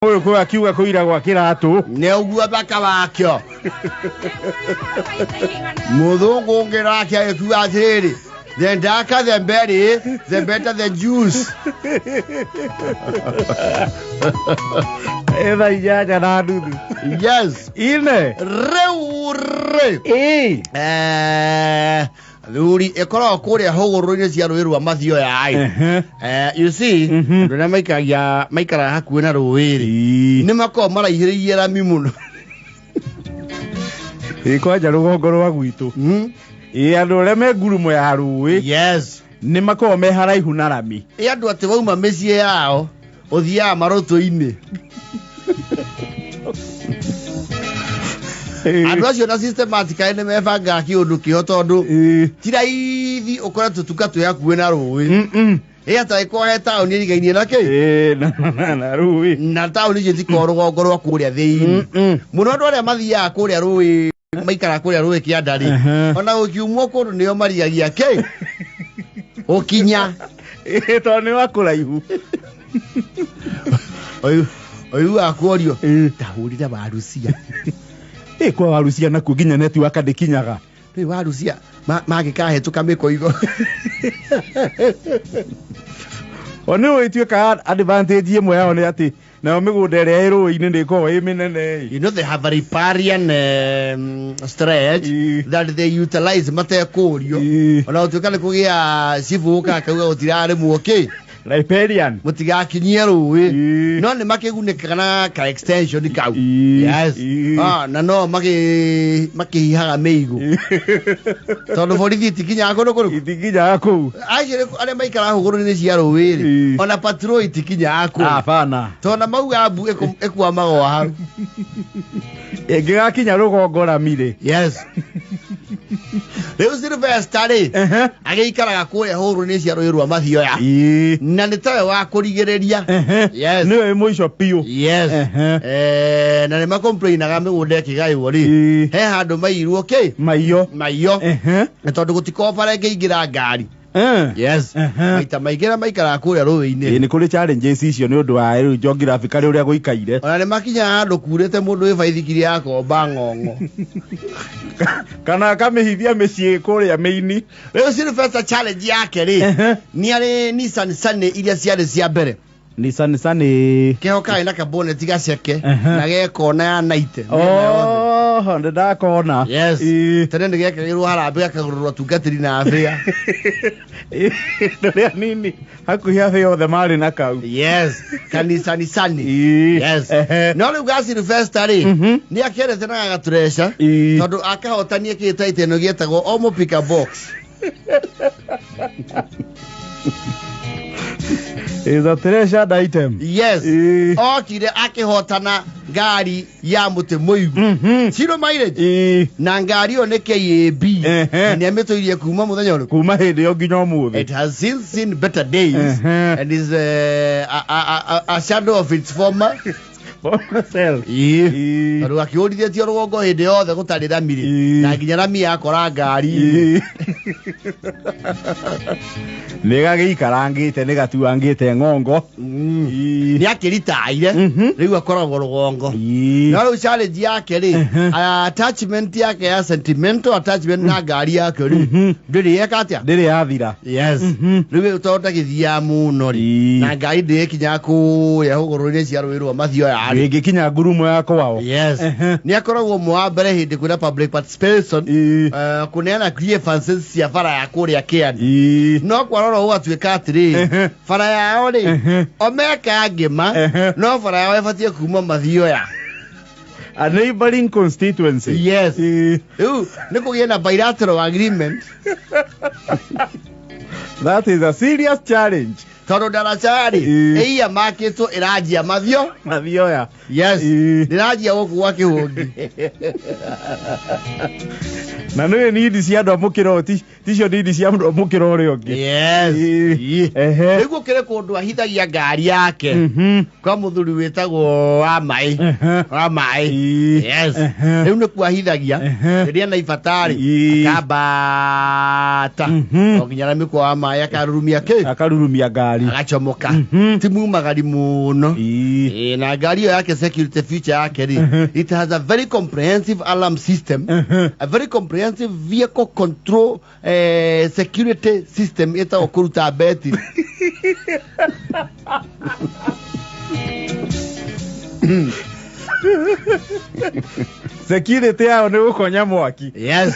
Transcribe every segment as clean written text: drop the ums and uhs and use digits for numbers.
Ũyũ kũ akiuga kũira gwa kĩratũ. Nĩ ũguo thaka wakĩo. Mũthũngũ ũngĩ nake agĩkiuga atĩrĩrĩ, the darker the berry, the better the juice. Ĩ 8:30. Yes. Ine. Rĩu rĩ. Ĩ. Thuri ĩkoragwo kũrĩa hũgũrũrũ-inĩ cia rũĩ rwa Mathioya ĩ. You see, andũ arĩa maikagia maikaraga hakuhĩ na rũĩ rĩ, nĩ makoragwo maraihĩrĩirie rami mũno. Ĩ kwanja rũgongo rwa gwitũ. Ĩ andũ arĩa me ngurumo ya rũĩ. Yes. Nĩ makoragwo me haraihu na rami. Ĩ andũ atĩ wauma mĩciĩ yao ũthiaga marũtũ-inĩ. Andũ acio na systematically nĩ mebangaga kĩũndũ kĩo tondũ ti raithi ũkore tũtuka twĩ hakuhĩ na rũĩ. Ĩ atangĩkorwo he taũni ĩrigainie na kĩ? Na rũĩ. Na taũni icio itikoragwo rũgongo rwa kũrĩa thĩinĩ. Mũno andũ arĩa mathiaga kũrĩa rũĩ maikaraga kũrĩa rũĩ kĩanda rĩ, ona gũkiumwo kũndũ nĩo marigagia kĩ? Gũkinya. Ĩ tondũ nĩ wa kũraihu. Ũiguaga kuorio tahũrire warucia. Ĩ kwa warucia nakuo nginya network ndĩkinyaga. Rĩu warucia mangĩkahĩtũka mĩkoigo. O nĩ ũĩ ituĩkaga advantage ĩmwe yao nĩ atĩ nayo mĩgũnda ĩrĩa ĩ rũĩ-inĩ nĩ ĩkoragwo ĩ mĩnene. You know they have a riparian stretch that they utilize matekũrio. Ona gũtuĩka nĩ kũgĩa cibũ ũka akauga gũtirarĩmwo kĩ. Riparian. Mũtigakinyie rũĩ. No nĩ makĩgunĩkaga na ka extension kau. Yes. Na no makĩhihaga mĩigũ. Tondũ borithi itikinyaga kũndũ kũrĩkũ? Itikinyaga kũu. Acio arĩa maikaraga hũgũrũrũ-inĩ cia rũĩ rĩ, ona patrol itikinyaga kũu. Hapana. Tondũ na mauga mbu ĩkwamaga o hau. Ĩngĩgakinya rũgongo rami rĩ. Yes. Rĩu Sylvester rĩ, agĩikaraga kũrĩa hũgũrũrũ-inĩ cia rũĩ rwa Mathioya. Na nĩ tawe wa kũrigĩrĩria. Yes. Nĩwe wĩ mũico biũ. Yes. Na nĩ makomplainaga mĩgũnda ĩkĩgaywo rĩ, he handũ mairwo kĩ? Maiyo. Maiyo. Na tondũ gũtikoragwo bara ĩngĩingĩra ngari. Yes. Maita maingĩ arĩa maikaraga kũrĩa rũĩ-inĩ. Ĩ nĩ kũrĩ challenges icio nĩ ũndũ wa rĩu geographically ũrĩa gũikaire. Ona nĩ makinyaga handũ kurĩte mũndũ wĩ baithikiri ya komba ng'ong'o. Kana akamĩhithia mĩciĩ kũrĩa mĩini. Rĩu Sylvester challenge yake rĩ, nĩ arĩ Nissan Sunny iria ciarĩ cia mbere. Nissan Sunny. Keho karĩ na kaboneti gaceke na gekona ya naite. Oh, nĩ ndakona. Yes. Tene nĩ gekagĩrwo harambĩ gakagũrĩrwo atungatĩri na abĩa. Rĩrĩa nini hakuhĩ abĩa othe marĩ na kau. Yes. Kanisa Sunny. Yes. No rĩu ga Sylvester rĩ, nĩ akĩendete na gagatũreca tondũ akahotania kĩhĩtahĩtano gĩetagwo Omo Pick a Box. Is a treasured item. Yes. Okire akĩhotana ngari ya mũtĩ mũigũ. Zero mileage. Na ngari ĩyo nĩ KAB. Na nĩ amĩtũirie kuma mũthenya ũrĩkũ? Kuma hĩndĩ ĩyo nginya ũmũthĩ. It has since seen better days and is a shadow of its former self. Tondũ akĩũrithĩtio rũgongo hĩndĩ yothe gũtarĩ rami rĩ, na nginya rami yakora ngari. Nĩ gagĩikarangĩte nĩ gatuangĩte ng'ongo. Nĩ akĩritaire rĩu akoragwo rũgongo. No rĩu challenge yake rĩ, attachment yake ya sentimental attachment na ngari yake rĩ, ndĩrĩ yeka atĩa? Ndĩrĩ yathira. Yes. Rĩu tondũ ndagĩthiaga mũno rĩ, na ngari ndĩgĩkinyaga kũrĩa hũgũrũrũ-inĩ cia rũĩ rwa Mathioya rĩ. Ĩngĩkinya ngurumo ya kwao. Yes. Nĩ akoragwo ũmwe wa mbere hĩndĩ kwĩna public participation kũneana grievances cia bara ya kũrĩa Kĩani. No kwarora gũgatuĩka atĩrĩrĩ, bara yao rĩ, o meka ngĩma, no bara yao ĩbatiĩ kuma Mathioya. A neighboring constituency. Yes. Rĩu nĩ kũgĩe na bilateral agreement. That is a serious challenge. Tondũ ndaraca rĩ, ĩiyamakĩtwo ĩranjia Mathio. Mathioya. Yes. Ndĩranjia gũkũ gwa Kĩhũngi. Na nĩ nidi cia andũ a mũkĩra ticio nidi cia andũ a mũkĩra ũrĩa ũngĩ. Yes. Ehe. Rĩu gũkĩrĩ kũndũ ahithagia ngari yake kwa mũthuri wĩtagwo wa maĩ. Wa maĩ. Yes. Rĩu nĩkuo ahithagia rĩrĩa na ibatarĩ akambata o nginya na mĩkwa wa maĩ akarurumia kĩ? Akarurumia ngari. Agacomoka. Ti mumagari mũno. Na ngari ĩyo yake security feature yake rĩ, it has a very comprehensive alarm system, a very comprehensive vehicle control security system ĩtagwo kũruta betiri. Security yao nĩ gũkonya mwaki. Yes.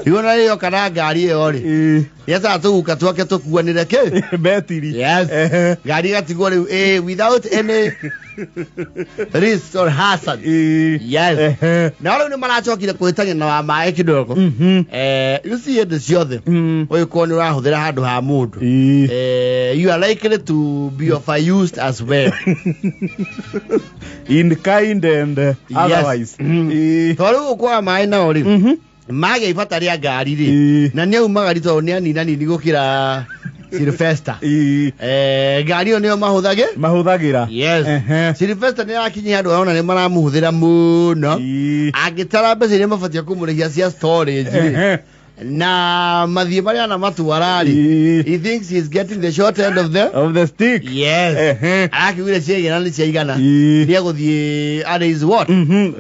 Rĩu ona rĩrĩa oka na ngari ĩyo rĩ, yecaga tũguka twake tũkuanĩre kĩ? Betiri. Yes. Ngari ĩgatigwo rĩu without any risk or hazard. Yes. Na rĩu nĩ maracokire kũhĩtania na wa maĩ kidogo. You see hĩndĩ ciothe ũgĩkorwo nĩ ũrahũthĩra handũ ha mũndũ, you are likely to be overused as well. In kind and otherwise. Tondũ rĩu ũkwaga maĩ nao rĩ, magĩa ibata rĩa ngari rĩ, na nĩ aumagari tondũ nĩ aninanini gũkĩra Sylvester. Ngari ĩyo nĩyo mahũthagĩra. Yes. Sylvester nĩ arakinyia andũ arona nĩ maramũhũthĩra mũno. Angĩtara mbeca iria mabatiĩ kũmũrĩhia cia storage rĩ, na mathiĩ marĩa anamatwara rĩ, he thinks he's getting the short end of the stick. Yes. Arakiugire ciaigana nĩ ciaigana. Nĩ egũthiĩ arraise what?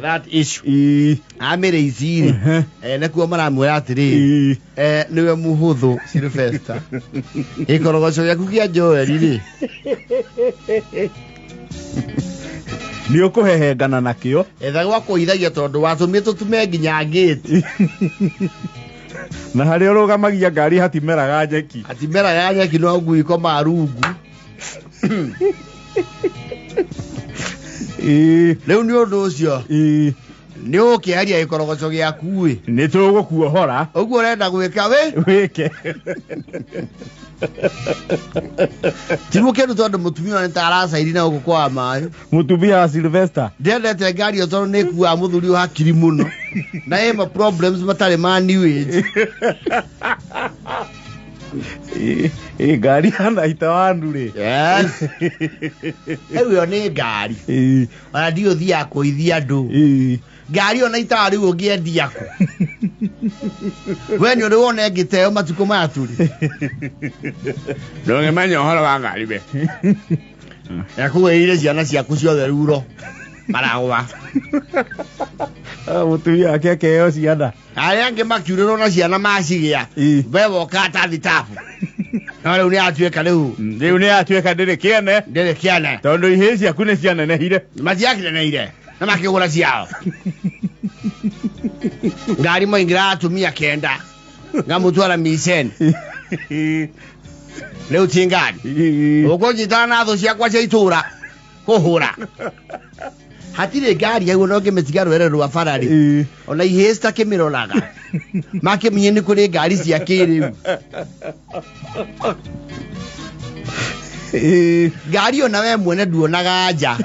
That issue. Amĩrĩici rĩ, nĩkuo maramwĩra atĩrĩrĩ, nĩwe mũhũthũ Sylvester. Gĩkorogoco gĩaku kĩa Joel rĩ, nĩ ũkũhehengana nakĩo. Etha gwa kũhithagia tondũ watũmire tũtume nginya gate. Na harĩa ũrũgamagia ngari hatimeraga nyeki. Hatimeraga nyeki no ngui ikomaga rungu. Rĩu nĩ ũndũ ũcio nĩ ũkĩaria gĩkorogoco gĩaku ĩ, nĩ tũgũkuohora. Ũguo ũrenda gwĩka wĩ wĩke. Ti mũkenu tondũ mũtumia nĩ ta aracairi na gũkũ kwa maĩ. Mũtumia wa Sylvester ndendete ngari ĩyo tondũ nĩ ĩkuaga mũthuri ũyũ hakiri mũno na ĩ ma problems matarĩ ma new age. Ngari ya naita wandu rĩ. Yes. Rĩu ĩyo nĩ ngari. Ona ndiũ thiaga kũithia andũ. Ngari ona itaga rĩu ũngĩendia kũ? We nĩ ũrĩ wona ĩngĩ ta ĩyo matukũ maya tũrĩ? Ndũngĩmenya ũhoro wa ngari we. Yakũgĩrĩire ciana ciaku ciothe ruro. Maragwa. Mũtumia wake akeheo ciana. Arĩa angĩ makiurĩrwo na ciana macigĩa. We woka ta thitabu. No rĩu nĩ atuĩka rĩu. Rĩu nĩ atuĩka ndĩrĩ kĩene. Ndĩrĩ kĩene. Tondũ ihĩĩ ciaku nĩ cianenehire. Matiakĩneneire. Na makĩgũra ciao. Ngari maingĩra atumia 9. Ngamũtwara miceni. Rĩu ti ngari. Ũkũnyitana na thũ ciakwa cia itũra. Kũhũra. Hatirĩ ngari yaguo no ngĩmĩtiga rwere rwa bara rĩ. Ona ihĩĩ citakĩmĩroraga. Makĩmenye nĩ kũrĩ ngari cia kĩrĩu. Ngari ona we mwene nduonaga nja.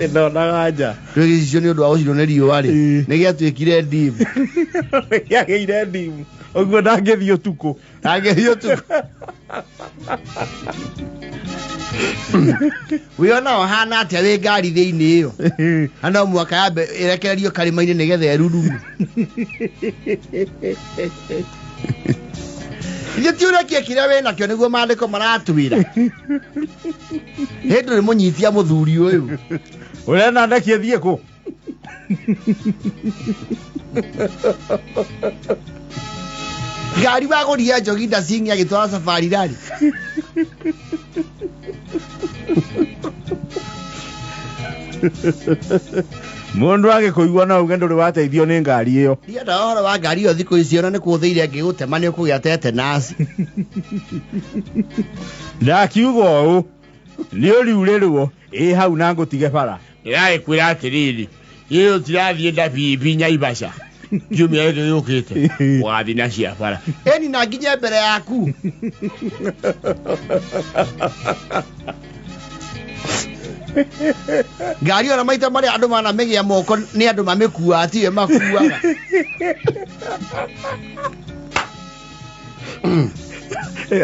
Ndonaga nja. Rĩu gĩcicio nĩ ũndũ wa gũcinwo nĩ riũa rĩ, nĩ gĩatuĩkire ndimu. Gĩagĩire ndimu. Ũguo ndangĩthiĩ ũtukũ. Ndangĩthiĩ ũtukũ. Wĩona ũhana atĩa wĩ ngari thĩinĩ ĩyo? Na no mũhaka yambe ĩrekererio karĩma-inĩ nĩgetha ĩrurume. Ithuĩ ti ũrekie kĩrĩa wĩ nakĩo nĩguo maandĩko maratwĩra. Hĩndĩ ndũrĩ mũnyitia mũthuri ũyũ. Ũrenda ndekie thiĩ kũ? Ngari wagũria njogi ndacingi agĩtwara safari rari. Mũndũ agĩkũigua no uge ndũrĩ wateithio nĩ ngari ĩyo. Ndienda ũhoro wa ngari ĩyo thikũ ici ona nĩ kũthĩire ngĩgũtema nĩ ũkũgĩa tetanus. Ndakiuga ũũ, nĩ ũriurĩrwo ĩ hau na ngũtige bara. Ndĩragĩkwĩra atĩrĩrĩ, ĩyo tirathiĩ Ndabibi Nyaibasha kiumia gĩkĩ gĩũkĩte, ũgathiĩ na cia bara. Ĩni na nginye mbere yaku. Ngari ona maita marĩa andũ manamĩgĩa moko nĩ andũ mamĩkuaga tiwe makuaga.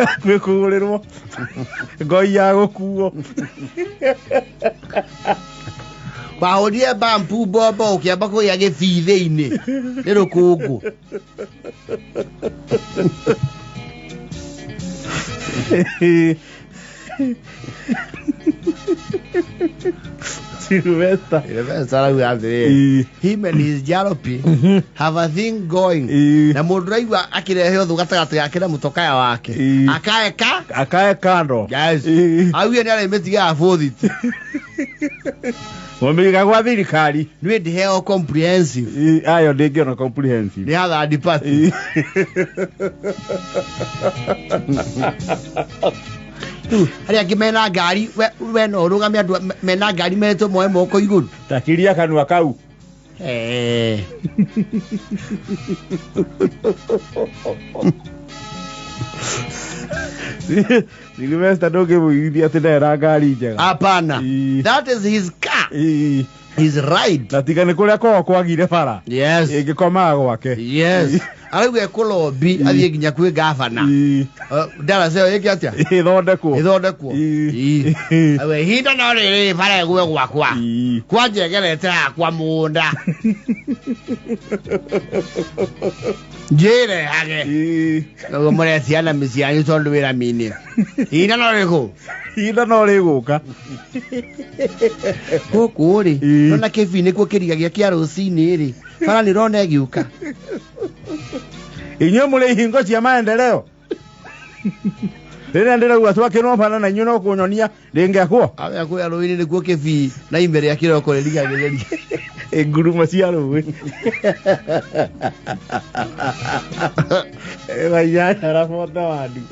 Hakuhĩ kũgũrĩrwo ngoi ya gũkuo. Wahũrire bampu mbombo ũkĩamba kũgĩa gĩbii thĩinĩ nĩ rũkũngũ. Sylvester. Sylvester arauga atĩrĩrĩ, Ĩĩ. him and his jalopy have a thing going. Ĩĩ. Na mũndũ ũraigua akĩrehe ũthũ gatagatĩ gake na mũtokaya wake Ĩĩ. akaeka Akae kando. Yes. Ĩĩ. Auge nĩ arĩmĩtigaga bũthiti. Mũmĩiga gwa thirikari. Nĩ ndĩheo comprehensive. Ĩĩ, ayo ndĩngĩona comprehensive. Nĩ ya third party. Ĩĩ. Rĩu arĩa angĩ mena ngari we no ũrũgame andũ mena ngari metwo moe moko igũrũ. Takiria kanua kau. Eh. Sylvester ndũngĩmũiguithia atĩ ndarĩ na ngari njega. Hapana. Ĩĩ. That is his car. Ĩĩ. His ride. Na tiga nĩ kũrĩa kwao kwagire bara. Yes. Ĩngĩkomaga gwake. Yes. Arauga ekũlobby athiĩ nginya kwĩ gavana. Ĩĩ. Ndaraca ĩyo ĩke atĩa? Ĩthondekwo. Ĩthondekwo. Ĩĩ. Ĩĩ. Auga ihinda no rĩrĩ bara ĩgwe gwakwa. Ĩĩ. Kwa njegerete hakwa mũgũnda. Njĩrehage. Ĩĩ. Ũguo mũreciana mĩciĩ yanyu tondũ wĩra minĩ. Ihinda no rĩkũ? Ihinda no rĩgũka. Gũkũ rĩ, Ĩĩ. nona kĩbii nĩkuo kĩrigagia kĩa rũcinĩ rĩ. Bara nĩ ũrona ĩgĩũka. Inyuĩ mũrĩ ihingo cia maendeleo. Rĩrĩa ndĩrauga twakĩnwo bara na inyuĩ no kũnyonia rĩngĩakwo. Aya kũrĩa rũĩ-inĩ nĩkuo kĩbii na ime rĩa kĩroko rĩrigagĩrĩria. Ngurumo cia rũĩ. Wainyanya rabota wandu.